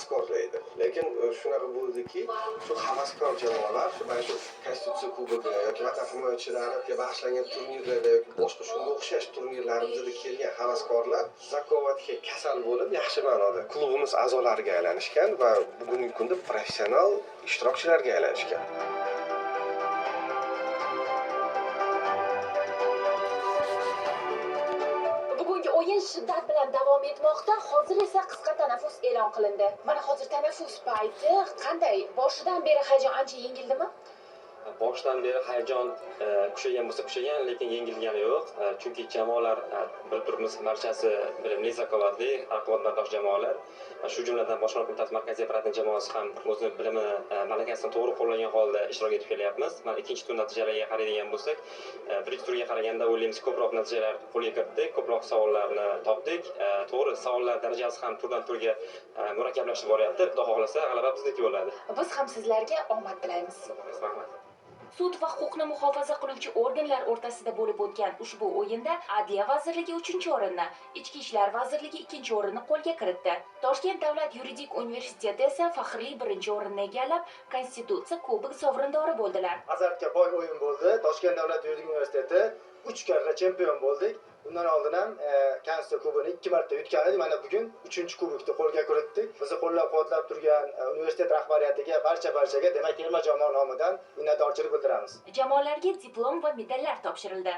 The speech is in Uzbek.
havaskorlar edi. Lekin shunaqa bo'ldiki, shu havaskor jamoalar shu mana shu Konstitutsiya kubogi yoki vatan himoyachilariga bag'ishlangan turnirlarda yoki boshqa shunga o'xshash turnirlarimizda kelgan havaskorlar zakovatga kasal bo'lib, yaxshi ma'noda klubimiz a'zolariga aylanishgan va bugungi kunda professional ishtirokchilarga aylanishgan. Bugungi o'yin shiddat bilan davom etmoqda. Hozir esa qisqa tanaffus e'lon qilindi. Mana hozir tanaffus payti. Qanday? Boshidan beri hayajon ancha yengildimi? Boshidan beri hayajon kuchaygan bo'lsa kuchaygan, lekin yengilgani yo'q. Chunki jamoalar bilib turibmiz, barchasi bilimli, zakovatli, raqobatbardosh jamoalar. Shu jumladan Boshqarma qo'mitasi markaziy apparatining jamoasi ham o'zini bilimini, malakasini to'g'ri qo'llagan holda ishtirok etib kelyapmiz. Mana ikkinchi tur natijalariga qaraydigan bo'lsak, birinchi turga qaraganda o'ylaymiz ko'proq natijalar qo'lga kiritdik, ko'proq savollarni topdik. To'g'ri, savollar darajasi ham turdan turga murakkablashib boryapti. Xudo xohlasa g'alaba bizniki bo'ladi. Biz ham sizlarga omad tilaymiz. Rahmat. Sud va huquqni muhofaza qiluvchi organlar o'rtasida bo'lib o'tgan ushbu o'yinda Adliya vazirligi 3-o'rinni, Ichki ishlar vazirligi 2-o'rinni qo'lga kiritdi. Toshkent davlat yuridik universiteti esa faxrli 1-o'rinni egallab, Konstitutsiya kubok sovrindori bo'ldilar. Azartga boy o'yin bo'ldi. Toshkent davlat yuridik universiteti 3 karra chempion bo'ldik. Undan oldin ham Konstitutsiya kubogini 2 marta yutgan edik. Mana bugun 3-kubokni qo'lga kiritdik. Bizni qo'llab-quvvatlab turgan universitet rahbariyatiga, barcha-barchaga, demak, terma jamoa nomidan minnatdorchilik bildiramiz. Jamoalarga diplom va medallar topshirildi.